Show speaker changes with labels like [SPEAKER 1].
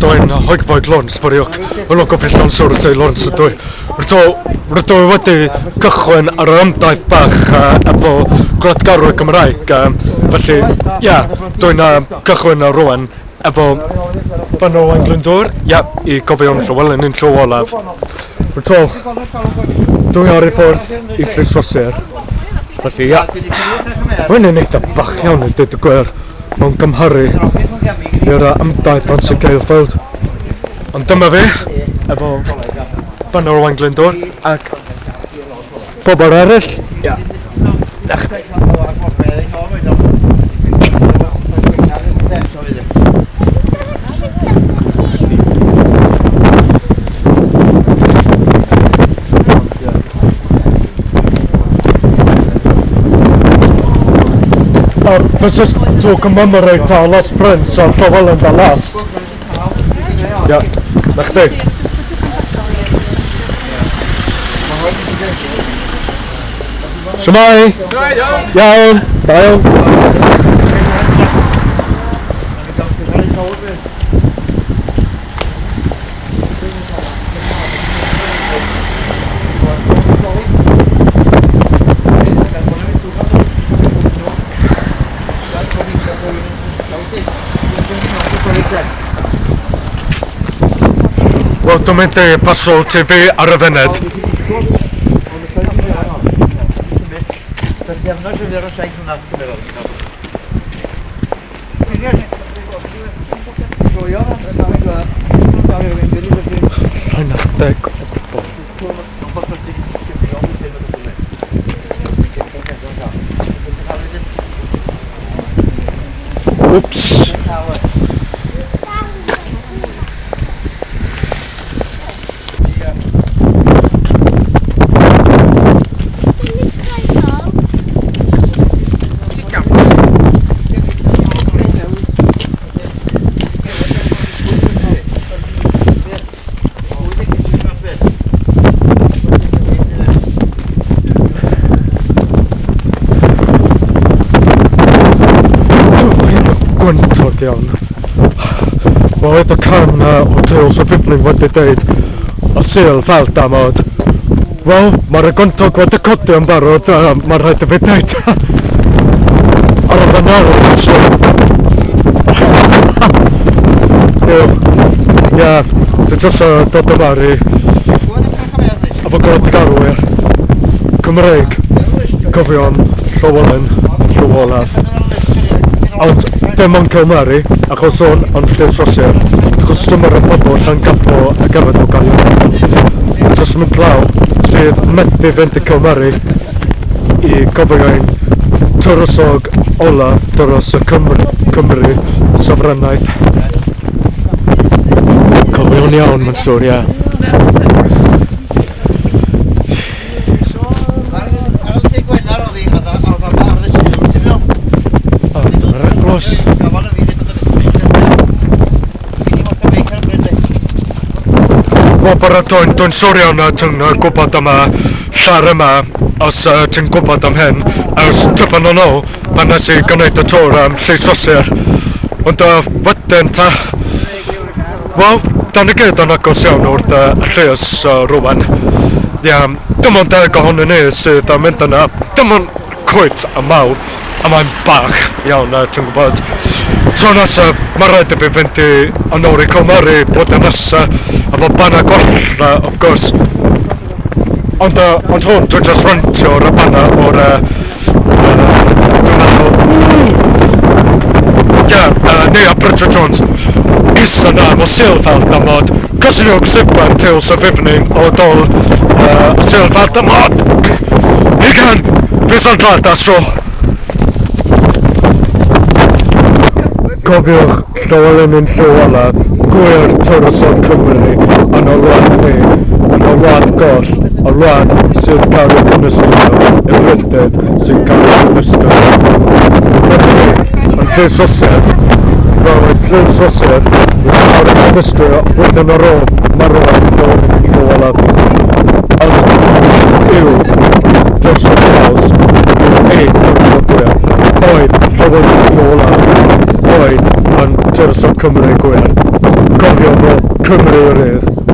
[SPEAKER 1] Dwi'n Hoegfoeg Lawrence Foriwc, yn o gofio llawn sŵr y Lawrence ydw i. Rydw i wedi cychwyn ar yr ymdaith bach efo gwladgarwyr Gymraeg, felly ie, yeah, dwi'n cychwyn ar rwan efo Banner Owain Glyndŵr, ie, yeah, i gofio am Llywelyn ein llyw olaf. Rydw, dwi ar ei ffordd i Llys Rhosir, felly ie, yeah. Mae'n yn eitha bach iawn i dweud y gwir mewn gymharu i'r ymdaith ond sy'n Gaelfield. Ond dyma fi, efo Banner Owain Glyndŵr ac pobl eraill. Ia. Na chdi. This is to commemorate our last prince, our Llywelyn the Last. Ia, na chdi. Shwmae? Iawn, da iawn. Wel, dwi'n mynd i Patrol TV ar y funud. Rhaid na deg o gwbl. Wps. Gwyntog iawn. Wel, oedd y can o Tales of Evening wedi deud y Sul fel damod. Wel, mae'r gwyntog wedi codi yn barod, mae'n rhaid i fi deud. Ar y banner, so... Duw. Ie, dwi jyst dod yma i... Efo gwladgarwyr Cymreig. Cofio am Llywelyn, yn llyw olaf. Ond dim ond Cilmeri, achos o'n yn Llys Rhosir, achos dyma'r pobl Llangaffo a gerdded o Gaerdydd. Jyst mynd lawr, sydd methu fynd i Cilmeri i gofio ein tywysog olaf dros y Cymru, Cymru sofranaeth. Cofio'n iawn, mae'n siŵr, ie. O, dyma'r eglwys. Wel, bore dwi'n sori iawn ti'n gwybod am y llar yma, os ti'n gwybod am hyn, ers tipyn yn ôl, pan nes i gwneud y tour am Llys Rhosir. Ond wedyn ta, wel, da ni gyd yn agos iawn wrth y llys rwan. Ia, dim ond deg ohonyn ni sydd yn mynd yna, dim ond cweit y mawr, a mae'n bach iawn, ti'n gwybod. Tro nesa, mae rhaid i fi fynd i yn ôl i Cilmeri blwyddyn nesa, efo banner gwell, of course. Ond, ond hwn, dwi'n just rentio'r banner o'r, dwi'n meddwl, ie, Nia Bridget Jones, ista na, mo sil fel damod, Cysylltwch Sibban Tales of Evening o dol sil fel damod. Igen, fi glad so. Cofiwch Llywelyn ein llyw olaf, gwir tywysog Cymru yn y wlad ni, yn y wlad goll, y wlad sydd cael ei dinistrio, y ryddid sy'n cael ei dinistrio. Dyma ni, yn Llys Rhosir, wel, oedd Llys Rhosir wedi cael ei dinistrio blwyddyn ar ôl marwolaeth Llywelyn ein llyw olaf. Ond nid yw Tywysog Charles yw ei tywysog gwir, oedd Llywelyn ein llyw olaf, oedd yn Touristop Cymru gwir. Cofio bod Cymru rydd.